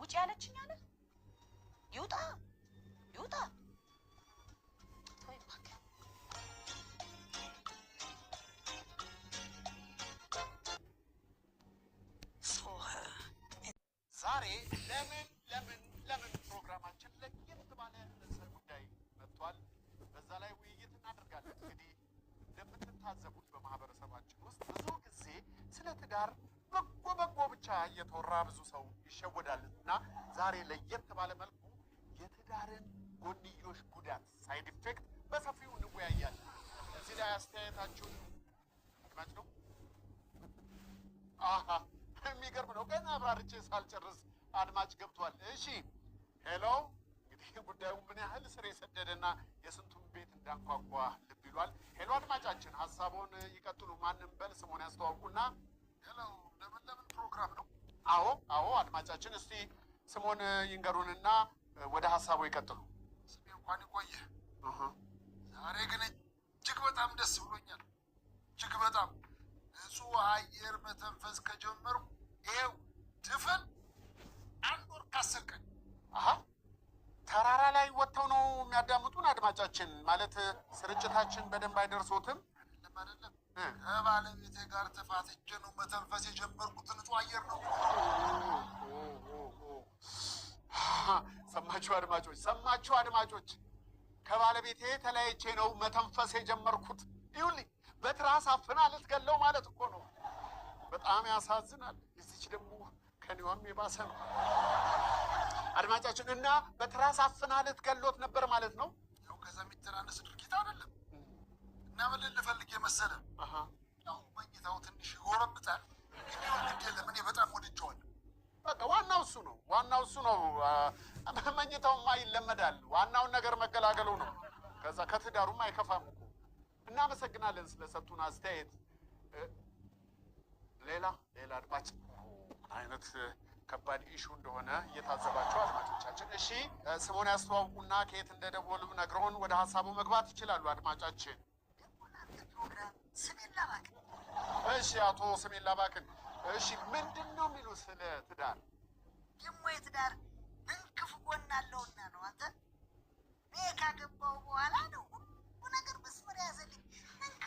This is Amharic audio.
ውጪ ያለችኝ አለ። ይውጣ ይውጣ። ተወኝ እባክህ። ዛሬ ለምን ለምን ለምን ፕሮግራማችን ለየት ባለ ርዕሰ ጉዳይ መጥቷል። በዛ ላይ ውይይት እናደርጋለን። እንግዲህ እንደምትታዘቡት በማህበረሰባችን ውስጥ ብዙ ጊዜ ስለ ትዳር በጎ በጎ ብቻ እየተወራ ብዙ ሰው ይሸወዳል እና ዛሬ ለየት ባለ መልኩ የትዳርን ጎንዮሽ ጉዳት side effect በሰፊው እንወያያለን። እዚህ ላይ አስተያየታችሁን አድማጭ ነው። አሃ የሚገርም ነው። ገና አብራርቼ ሳልጨርስ አድማጭ ገብቷል። እሺ hello። እንግዲህ ጉዳዩ ምን ያህል ስር የሰደደና የስንቱን ቤት እንዳንኳኳ ልብ ይሏል። Hello አድማጫችን፣ ሀሳቡን ይቀጥሉ። ማን እንበል ስሙን ያስተዋውቁና። Hello፣ ለምን ለምን ፕሮግራም ነው? አዎ አዎ፣ አድማጫችን እስቲ ስሙን ይንገሩንና ወደ ሀሳቡ ይቀጥሉ። ስሜ እንኳን ይቆየ። ዛሬ ግን እጅግ በጣም ደስ ብሎኛል። እጅግ በጣም ንጹህ አየር መተንፈስ ከጀመርኩ ይኸው ድፍን 1 ወር ከ10 ቀን። አሀ ተራራ ላይ ወጥተው ነው የሚያዳምጡን አድማጫችን። ማለት ስርጭታችን በደንብ አይደርሶትም? አይደለም አይደለም፣ ከባለቤቴ ጋር ተፋትቼ ነው መተንፈስ የጀመርኩት። ንጹህ አየር ነው። ሰማችሁ አድማጮች፣ ሰማችሁ አድማጮች፣ ከባለቤቴ ተለያይቼ ነው መተንፈስ የጀመርኩት። ይኸውልኝ በትራስ አፍና ልትገለው ማለት እኮ ነው። በጣም ያሳዝናል። እዚች ደግሞ ከኔዋም የባሰ ነው አድማጫችን። እና በትራስ አፍና ልትገሎት ነበር ማለት ነው። ያው ከዛ የሚተናነስ ድርጊት አይደለም። እና ምን ልል ፈልጌ መሰለህ፣ ያው መኝታው ትንሽ ይጎረብጣል። ግን ይሁን ግድ የለም፣ እኔ በጣም ወድጄዋለሁ። በቃ ዋናው እሱ ነው። ዋናው እሱ ነው። መኝታውማ ይለመዳል። ዋናውን ነገር መገላገሉ ነው። ከዛ ከትዳሩም አይከፋም እኮ። እናመሰግናለን ስለሰጡን አስተያየት። ሌላ ሌላ አድማጭ፣ ምን አይነት ከባድ issue እንደሆነ እየታዘባቸው አድማጮቻችን። እሺ ስሙን ያስተዋውቁና ከየት እንደደወሉ ነግረውን ወደ ሀሳቡ መግባት ይችላሉ አድማጫችን። ፕሮግራም ስሜን ላባክን። እሺ አቶ ስሜን ላባክን፣ እሺ ምንድን ነው የሚሉ ስለ ትዳር? ደግሞ የትዳር ምን ክፉ ጎን አለውና ነው አንተ? እኔ ካገባው በኋላ ነው ሁሉ ነገር መስመር ያዘልኝ። ምን ክፉ